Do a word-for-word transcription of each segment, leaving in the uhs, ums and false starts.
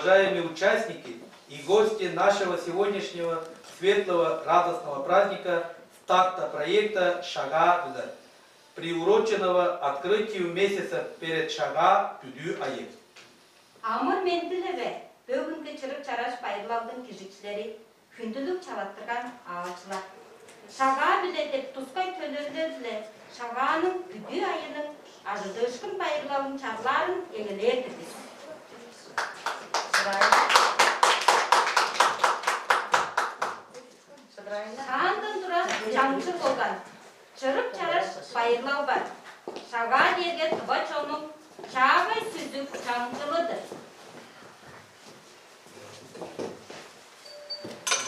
Уважаемые участники и гости нашего сегодняшнего светлого, радостного праздника, старта проекта «Шагаа-биле», приуроченного открытию месяца перед Шагаа, Бүдүү айы. Амыр-менди-ле бе, бөгүнгү чырык-чараш байырлалдың киржикчилери, хүндүлүг чалаттырган аалчылар! «Шагаа-биле» деп тускай төлевилел-биле Шагааның Бүдүү айының ажыдыышкын байырлалын чарлаарын эгелээр-дир бис. Шаандан тура чаңчыл болган, чырык-чараш байырлал бар. Шагаа дээрге тыва чоннуң чаагай сүзүк чаңчылы-дыр.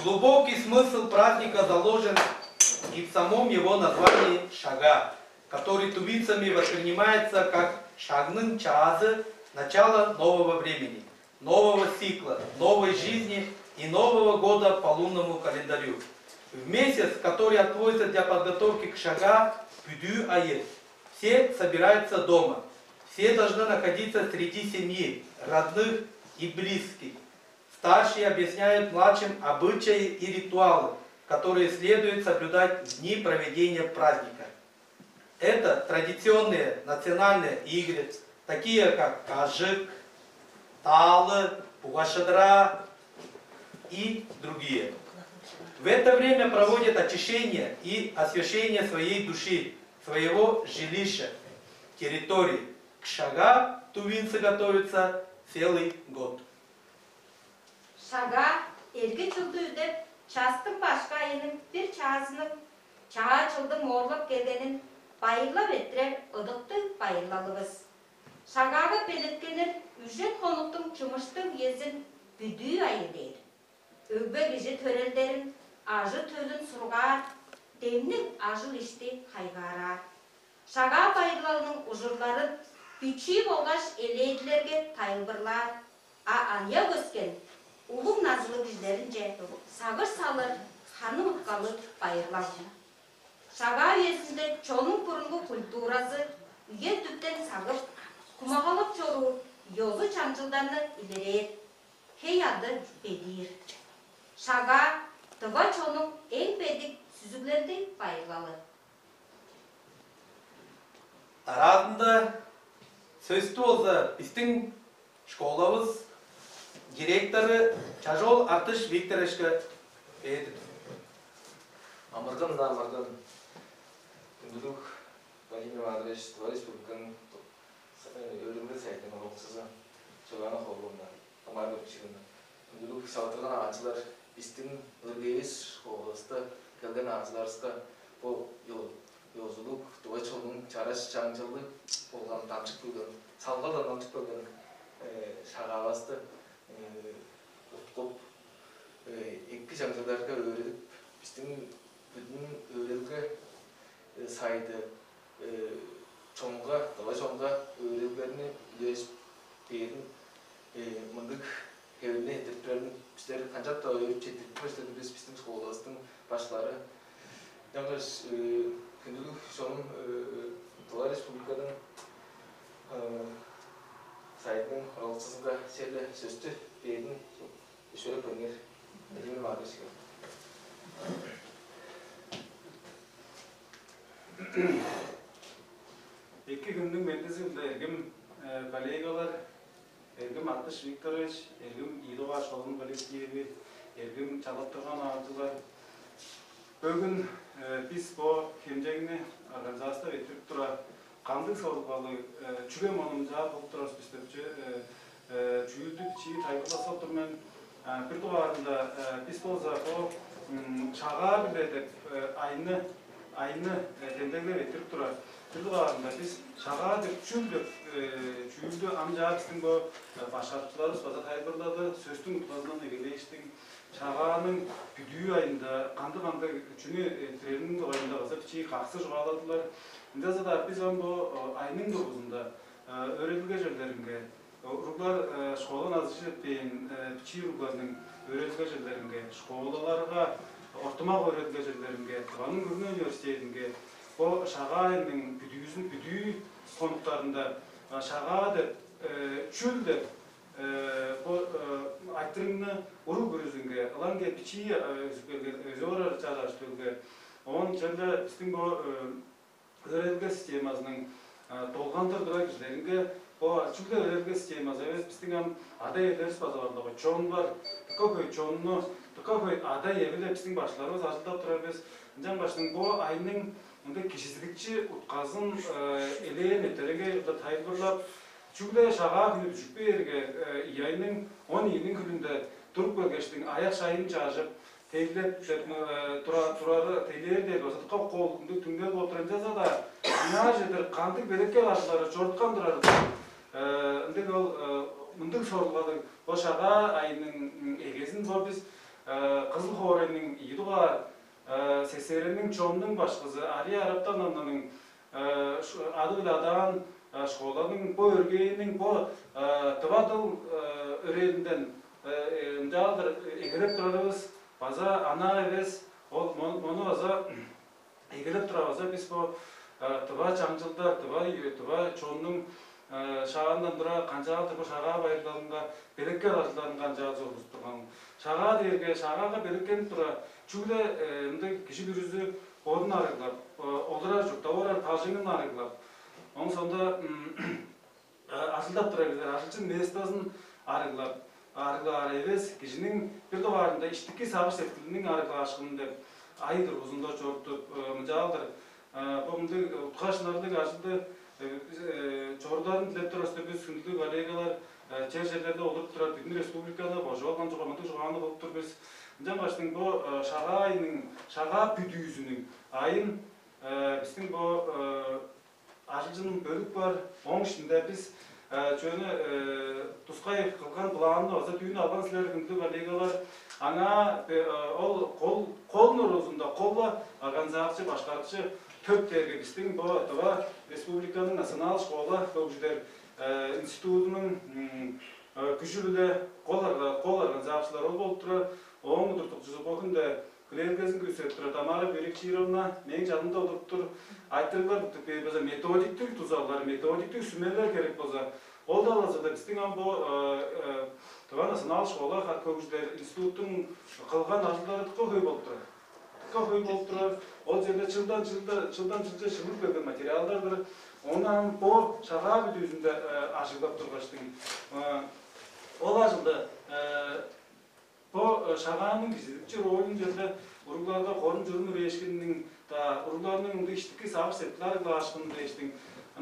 Глубокий смысл праздника заложен и в самом его названии «Шагаа», который тувинцами воспринимается как шагның чаазы, начало нового времени, нового цикла, новой жизни и нового года по лунному календарю. В месяц, который отводится для подготовки к Шагаа, Бүдүү айы, все собираются дома. Все должны находиться среди семьи, родных и близких. Старшие объясняют младшим обычаи и ритуалы, которые следует соблюдать в дни проведения праздника. Это традиционные национальные игры, такие как кажык, таалы, бугашыдыра и другие. В это время проводят очищение и освящение своей души, своего жилища, территории. К Шагаа тувинцы готовятся целый год. Шагаа эрги чылды үдеп, частың башкы айының бир чаазының чаа чылдың моорлап келгенин байырлап эрттирер ыдыктыг байырлалывыс. Шагаага белеткенир үжен хонуктуң чымыштыг үезин Бүдүү айы дээр. Өгбе кижи төрелдерин, ажы-төлүн сургаар, демниг ажыл-ишти хайгаараар. Шагаа байырлалының ужурларын бичии болгаш элээдилерге тайылбырлаар, а аныяк өскен, улуг назылыг кижилеринче сагыш салыр ханы уткалыг байырлал. Шагаа үезинде чоннуң бурунгу культуразы үе-дүптен сагып, кумагалап чоруур ёзу-чаңчылдарны илерээр, хей-аъды бедиир. Шагаа — тыва чоннуң эң бедик сүзүглелдиг байырлалы. Аразында сөстү болза бистиң школавыс директору Чажол Артыш Викторовичке бээр-дир. Амыргын-даа амыргын, хүндүлүг Владимир Иванович, Тыва Республиканың, э, өөредилге сайдының оруксузу, Чолана Холловна, Тамара Көпчүгүнү, хүндүлүг салдырган аалчылар, бистиң өргээвис школавыста келген аалчыларывыска бо ёзулуг тыва чоннуң чараш чаңчылы болган дамчып келген, салгалдан дамчып келген, э, шагаавысты, э, уткуп, э, эки чаңчылдарга өөредип, бистиң бүдүн өөредилге, э, сайды, э, чонга, тыва чонга өөредилгени үлежип бээрин, э, мындыг хевирни эрттирип турарын бистер канчап-даа өөрүп четтирип турар силер бис, бистиң школавыстың башкылары. Ынчангаш, э, хүндүлүг чонум, э, Тыва Республиканың, э, сайдының оралакчызынга черле сөстү бээрин шөлүп көрүңер. Владимир Маркович. Эки хүннүң мендизи-биле, эргим, э, коллегалар, эргим Артыш Викторович, эргим ийи дугаар школанын коллективи, эргим чалап турган аалчылар. Бөгүн, э, бис бо хемчегни организастап эрттирип турар. Кандыг сорулгалыг, э, чүге мону мынчаар кылып турар бис деп, чү-, э, э, чүүлдү бичии тайылбырлап тур мен. Э, бир дугаарында, э, бис болза бо, м, Шагаа-биле деп, э, айны, айны, э, демдеглеп эрттирип турар. Бир дугаарында бис Шагаа деп чүл деп, э, чүүлдү ам чаа бистиң бо, э, башкарыкчыларывыс база тайылбырлады, сөстүң утказындан эгелээштиң. Шагааның бүдүү айында кандыг-кандыг чүнү эрттирериниң дугайында база бичии каксы чугааладылар. Ынчалза-даа бис ам бо, э, айның дургузунда, э, өөредилге черлеринге, э, уруглар, э, школа назыжы четпээн, э, бичии уругларның өөредилге черлеринге, школаларга, ортумак өөредилге черлеринге, Тываның күрүне университединге, бо Шагаа айының бүдүүзүн, бүдүү хонуктарында, э, Шагаа деп, э, чүл деп, Э, бо э, айтырыгны уруг бүрүзүнге, ылаңгыя бичии э, өзүп келген өзүп орар чааш төлге, оон черле биздин бо э, өөредилге системасының э, долгандыр турар кижилеринге бо чүгле өөредилге системасы эвес, биздин ам ада-иелерибиз база бар, чон бар, дыка хөй чонну, дыка хөй ада-иевиле биздин башкыларыбыз ажылдап турар бис. Ынчангаш бо айның мындай кижизидикчи утказын э, элээн этереге тайылбырлап, чүгле шагаа хүнү дүжүп бээрге, э, ийи айның он ийиниң хүнүнде туруп келгештиң аяк шайын чаажып, тейлеп деп э, тура турары тейлээр дээр база дыка кол ындыг түңнел болуп турар. Ынчалза-даа ынаа чедир кандыг белекке баштылары чоруткан турар. Э, ындыг ол э, мындыг сорулгадыг бо шагаа айының м, эгезин бо биз э, Кызыл хоорайның ийи дугаар э, СССР-ниң чоннуң башкызы Ария Араптан Аннаның э, ш- ады-биле адаан э, школаның бо өргээниң бо э, тыва дыл э, өрээнден э, э, ынчаалдыр эгелеп турарывыс база анаа эвес, ол мо- мону база эгелеп тура база бис бо э, тыва чаңчылдар, тыва үй- тыва чоннуң э, шаандан тура канчаалдыр бо шагаа байырлалынга белекке бажыларын канчаал чоргузуп турган. Шагаа дээрге шагаага белеккенип тура чүгле э, ындыг кижи бүрүзү бодун арыглап, э, олурар чурттап орар бажыңын арыглап, оң сонда м, э, ажылдап турар кижилер ажылчын местазын арыглап, арыглаары эвес, кижиниң бир дугаарында иштики сагыш сеткилиниң арыглаашкыны деп ай дургузунда чоруктуп, э, мынчаалдыр э, бо мындыг уткаш ынарлыг ажылды э, биз, э, чорударын дилеп турар бис, хүндүлүг коллегалар, э, чер-черлерде олуруп турар, бүдүн республиканы божуп алган чугаа мындыг чугааны кылып тур бис. Ынчангаш бо э, шагаа айының, шагаа бүдүүзүнүң айын э, биздин бо э, ажылчын бөлүк бар. Ооң ишинде бис э, чөөнү э, тускай кылган планны база дүүн алган силер, хүндүлүг коллегалар. Аңаа бе- э, ол кол кол нуруузунда колла организация башкарыкчы төп дээрге биздин бо Тыва Республиканың национал школа хөгжүдер э, институтунуң м, э, күжү-биле кол орга- кол организациялар ол болуп турар. Ооң удуртукчузу бо хүнде хүлээлгезин күүседип турар Тамара Берекчировна мээң чанымда олуруп тур. Айтырыглар туттуп бээр болза, методиктиг дузалар, методиктиг сүмелер керек болза, ол-даа болза-да биздин ам бо э, э, Тыва национал школа хат көгүжүлер институттуң кылган ажылдары дыка хөй болуп турар. Дыка хөй болуп турар. Ол жерде чылдан чылда чылдан чылче шымып келген материалдар-дыр. Ону ам бо шагаа бүдүүзүнде э, ажыглап тургаштың, э, ол ажылды э, бо э, шагааның кижизидикчи ролюн жерде уругларга корум чурум үрээшкининиң-даа, уругларның ындыг иштики сагыш сеткил арыглаашкыны дээштиң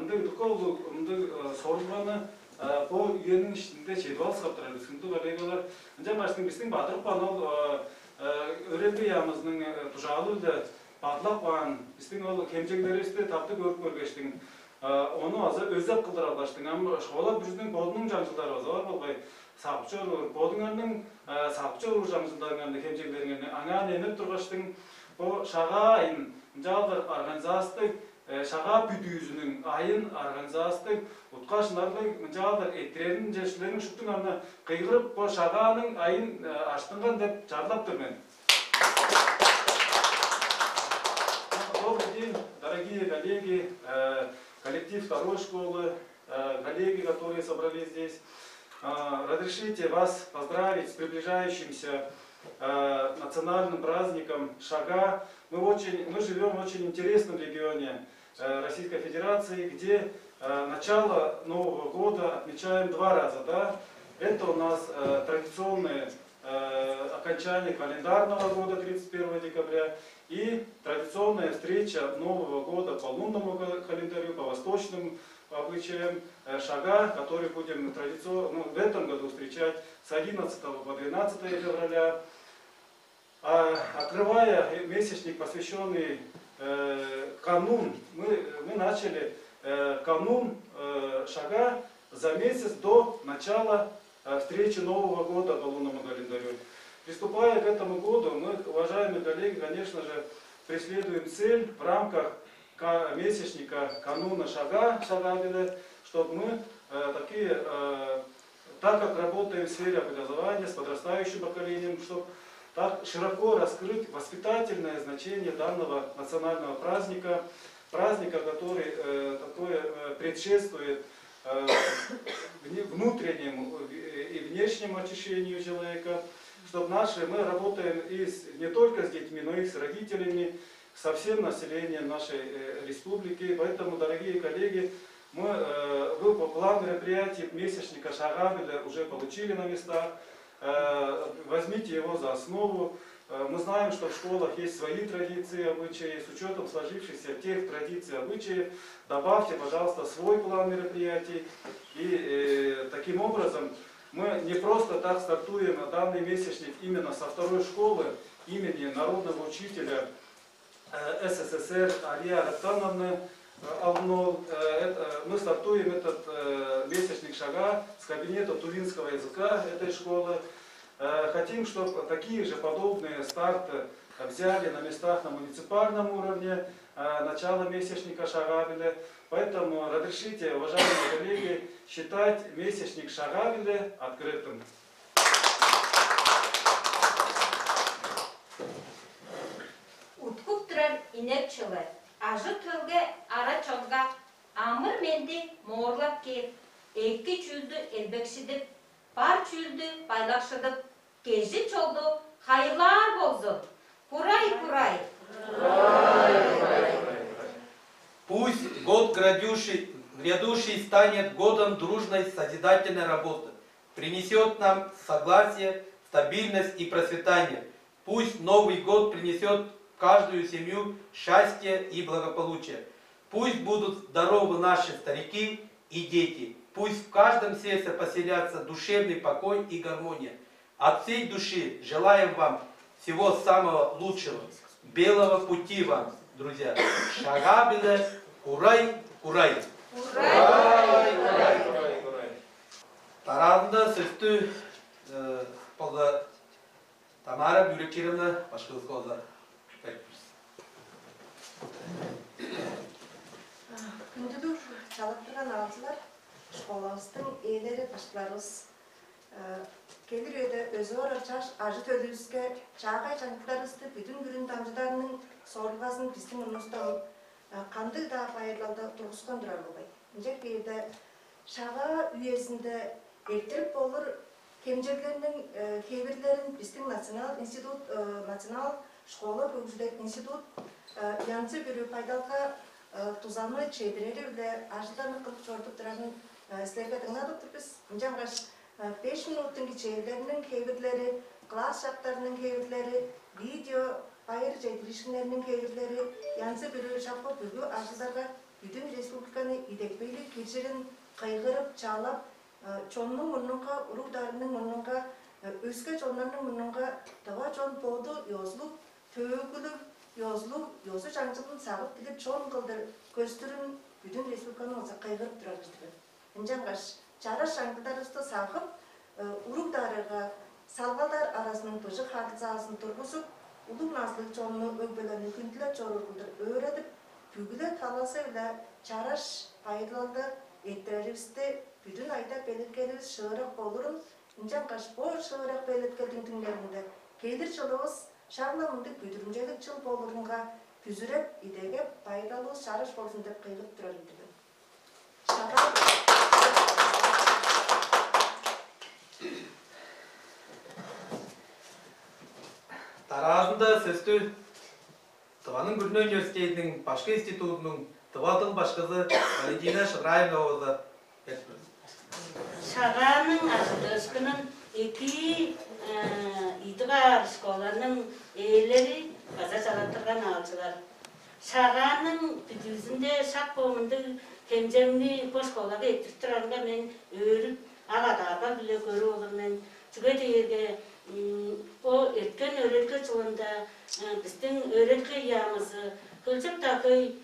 ындыг дыка улуг ындыг э, сорулганы э, бо үениң иштинде чедип алыксап турар бис, хүндүлүг коллегалар. Ынчангаш биздин бадырып каан ол э, э, өрелдей яамызының э, дужаалы-биле бадылап каан биздин ол хемчеглеривисти таптыг көрүп көргештиң, э, ону база өзек кылдыр алгаштың. Ам школа бүрүзүнүң бодунуң чаңчылдары база бар болгай, сагып чоруур, бодуңарның э, сагып чоруур чаңчылдарыңарны, хемчеглериңерни аңаа немеп тургаштың, бо шагаа айын ынчаалдыр организастыг, э, шагаа бүдүүзүнүң айын организастыг уткаш ынарлыг мынчаалдыр эрттиреринче силерниң шуптуңарны кыйгырып, бо шагааның айын э, аштынган деп чарлап тур мен. Добрый день, дорогие коллеги, э, коллектив второй школы, э, коллеги, которые собрались здесь. Э, Разрешите вас поздравить с приближающимся э, национальным праздником Шага. Мы очень, мы живем в очень интересном регионе э, Российской Федерации, где э, начало Нового года отмечаем два раза, да? Это у нас э, традиционное э, окончание календарного года тридцать первого декабря и традиционная встреча Нового года по лунному ка- календарю, по восточным обычаям э, Шага, который будем традиционно ну, в этом году встречать с одиннадцатого по двенадцатое февраля. А, открывая месячник, посвященный э, канун, мы, мы начали э, канун э, Шага за месяц до начала э, встречи Нового года по лунному календарю. Приступая к этому году, мы, уважаемые коллеги, конечно же, преследуем цель в рамках ка- месячника кануна Шага, Шага, чтобы мы э, такие э, так как работаем в сфере образования с подрастающим поколением, чтобы так широко раскрыть воспитательное значение данного национального праздника, праздника, который э, такое э, предшествует э, вне- внутреннему э, внешнему очищению человека, чтобы наши, мы работаем и с, не только с детьми, но и с родителями, со всем населением нашей э, республики. Поэтому, дорогие коллеги, мы, э, вы по план мероприятий месячника Шагабеля уже получили на местах. Э, возьмите его за основу. Э, мы знаем, что в школах есть свои традиции, обычаи. С учетом сложившихся тех традиций, обычаев, добавьте, пожалуйста, свой план мероприятий. И э, таким образом мы не просто так стартуем данный месячник именно со второй школы имени народного учителя э, С С С Р Ария Араптановны э, Алнол. Э, это, мы стартуем этот э, месячник Шага с кабинета тувинского языка этой школы. Э, хотим, чтобы такие же подобные старты взяли на местах на муниципальном уровне э, начало месячника Шагабеля. Поэтому разрешите, уважаемые коллеги, считать месячник Шагабеля открытым. Уткуп турар инек чылы, ажы-төлге, ара-чонга амыр-менди моорлап кээп, эки чүүлдү элбекшидип, бар чүүлдү байлакшыдып, кежик чолду хайырлаар болзун. Курай, курай. Пусть год грядущий, грядущий станет годом дружной созидательной работы, принесет нам согласие, стабильность и процветание. Пусть Новый год принесет в каждую семью счастье и благополучие. Пусть будут здоровы наши старики и дети. Пусть в каждом сердце поселятся душевный покой и гармония. От всей души желаем вам всего самого лучшего. Белого пути вам, друзья. Шагабиле курай, курай. Дараазында сөстү э, болза Тамара Бюрекчировна башкыбызга болза берип берсин. Күндүлүг чалаттырган аалчылар, школавыстың ээлери, башкыларывыс, келир үеде өзүп орар чаш ажы-төлүвүске чаагай чаңчылдарывысты бүдүн бүрүн дамчыдарының сорулгазын биздин мурнувустан кандыг-даа байырлалда тургускан турар болгай. Ынча кээрде шагаа үезинде эрттирип болур хемчеглерниң хевирлерин биздин национал институт, национал школа хөгжүдер институт янзы бүрү байдалга дузаны чедирери-биле ажылдарны кылып чорудуп турарын силерге дыңнадып тур бис. Ынчангаш беш минуттуң кичээлдериниң хевирлери, класс шактарының хевирлери, видео байыр чедириишкиннериниң хевирлери, янзы бүрү шапка бүгү ажылдарга бүдүн республиканы идепкейлиг киржирин кыйгырып, чалап, чоннуң мурнунга, уруг-дарының мурнунга, өске чоннарның мурнунга тыва чон боду ёзулуг, төөгүлүг, ёзулуг, ёзу-чаңчылын сагып билир чон кылдыр көстүрүн бүдүн республиканы болза кыйгырып турар-дыр. Ынчангаш чараш чаңчылдарывысты сагып, уруг-дарыга салгалдар аразының быжыг харылзаазын тургузуп, улуг назылыг чонну өгбелерни хүндүлеп чоруур кылдыр өөредип, бүгү-ле талазы-биле чараш байырлалды эрттиреривисти бүдүн айда белеткеливис шыырак болурун, ынчангаш бо шыырак белеткелдиң түңнелинде келир чылывыс шак-ла мындыг бүдүрүмчелиг чыл болурунга бүзүреп, идегеп, байдалывыс чараш болзун деп кыйгырып турар ийдилим. Шагаа. Дараазында сөстү Тываның күрүне университединиң башкы институтунуң тыва дыл башкызы Валентина Шыграевна болза, Шагааның ажыдыышкынын эки идигаар школаның ээлери база чалаттырган аалчылар. Шагааның бүдүүзүнде шак бо мындыг хемчегни бо школага эрттирип турарынга мен өөрүп, ак адаарга-биле көрүп олур мен. Чүге дээрге бо эрткен өөредилге чылында биздин өөредилге яамызы кылчык-даа хөй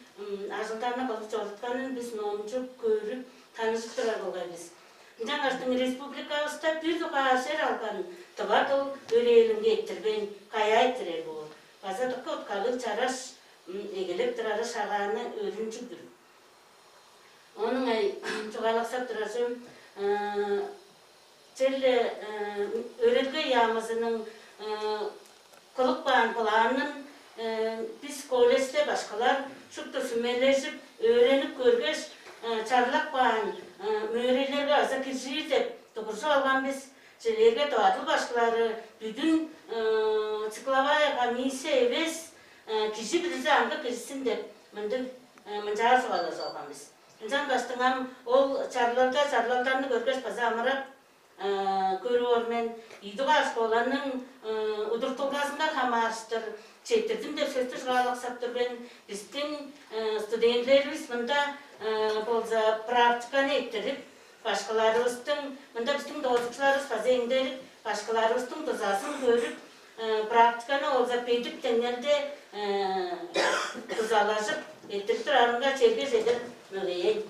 ажылдарны кылып чорутканын бис номчуп, көрүп, таныжып турар болгай бис. Ынчангаш республикавыста бир дугаар чер алган тыва дыл өрээлинге эрттирбейн, каяа эрттирер боор? База дыка уткалыг чараш эгелеп турары шагааны өрүнчүг-дүр. Ону ыңай чугаалаксап турар чүвем, черле өөредилге яамызының кылып каан планын бис колледжте башкылар шупту сүмележип, өөренип көргеш, чарлап каан мөөрейлерге база киржир деп дугуржуп алган бис. Челээрге тывадыл башкылары бүдүн цикловая комиссия эвес, кижи бүрүзү аңгы киришсин деп мындыг мынчаар чугаалажып алган бис. Ынчан баштыңам ол чарлалда чарлалдарны көргеш база амырап көрүп ор мен. Ийдугаар школаның удуртулгазынга хамаарыштыр четтирдим деп сөстү чугаалаксап тур мен. Биздин студентилеривис мында болза практиканы эттирип, башкыларывыстың мында биздин доозукчуларывыс база эңдерип, башкыларывыстың дузазын көрүп, практиканы болза бедип деңнелде дузалажып эттирип турарынга черге чедер мөгейен.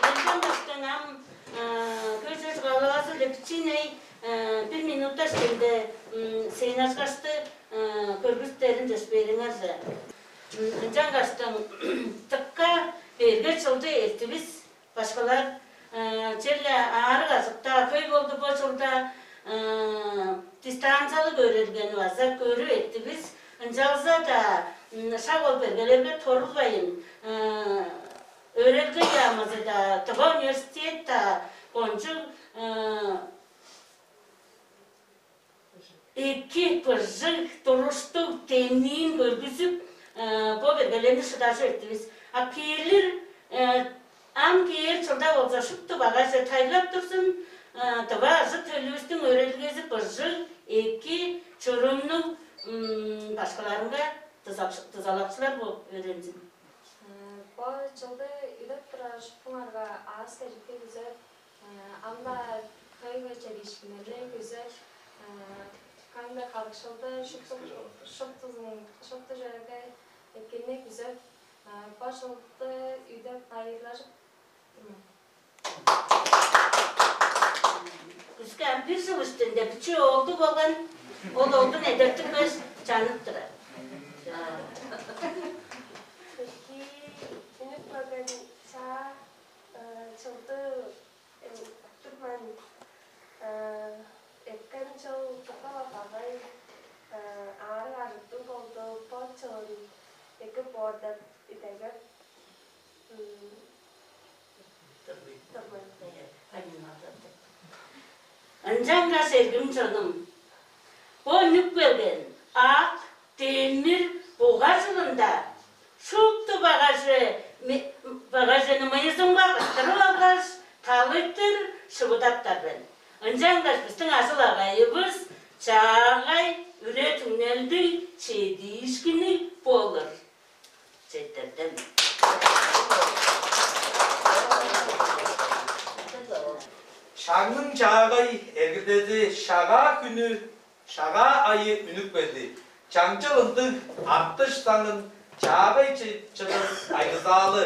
Менден баштан ам көже чугаалаазы лепчиной бир минутта шенде сейнашкашты көргүстерин чөспээриңерже. Ынчангаштың тыкка берге чылды эртивис башкалар черле аарыг ажыкта хөй болду бо чылда дистанциялык өөрелгени база көрүп эртивис. Ынчалза-даа шак ол бергелерге торулбайн өөрелге яамызы-даа тыва университет-даа кончуг эки быжыг туруштуг демниин көргүзүп, бо бергелерни шыдажып эрттивис. А киирлир ам кээр чылда болза шупту багаже тайлап турзун. Дыва ажы төлүвүстүң өөредилгези быжыг эки чурумнуг башкыларынга дызалакчылар болуп өөрензин. Бо чылды үлеп турар шуптуңарга аас кежикти күзеп, ам-даа хөй-хөй чедиишкиннерни күзеп, кандай кадыкшылды шуптузун шупту черге эккенни күзеп, бо чылды үйде байырлажып турмун. Биске ам бир жыл үстүнде биче оолду болган, ол оолдун эдертикпес чанып турар. Эки үнүп барган чаа чылды турман. Эрткен чыл тукала багай аарыг арыттыг болду. Бо чылын эки боордап идегеп. Ынчангаш эргим чонум, бо үнүп келген ак демир буга чылында шупту багаже багажени мыйызымга кыттырып алгаш, талыйтыр шывыдаптар мен. Ынчангаш биздин ажыл агайыбыз чаагай үре түңнелдиг чедиишкини болур. Четтерден. Шагның чаагай эргилдези шагаа хүнү, шагаа айы үнүп келди. Чаңчыл ындыг артыш саңын чаагай чыдыр айгызаалы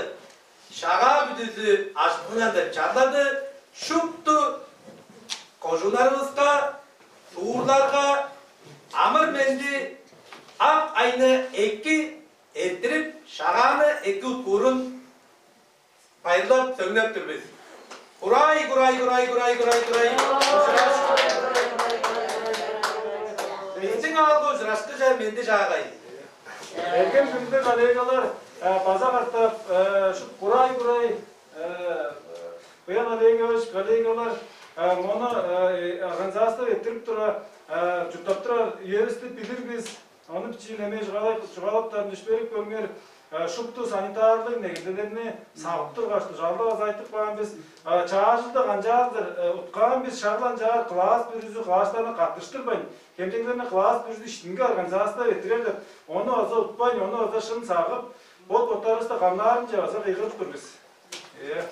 шагаа бүдүзү ажыттынган деп чарлады. Шупту кожууннарывыска, суурларга амыр-менди, ак айны эки эрттирип, шагааны эки уткуурун байырлап, сөңнеп тур бис. Курай, курай, курай, курай, курай, курай. Биздиң аалга ужурашкыже менди чаагай. Эргем хүндүлүг коллегалар, база катап шуп курай, курай, Буян Олегович, коллегалар, мону организация эттирип тура, чурттап турар үевисти билир бис. Ону бичии немей чугаалаптарын дүшперип көрүңер. Шупту санитарлыг негелделерни сагып тургаш, ужалдап азайтып каан бис. Чаажылды канчаалдыр уткаан бис, шагыл ынчаар класс бүрүзү класстарны каттыштырбайн, хемчеглерни класс бүрүзү иштинге организация эттирер деп, ону база утпайн, ону база шын сагып, бот-боттарывысты камнаарынче база кыйгырып тур бис. Э,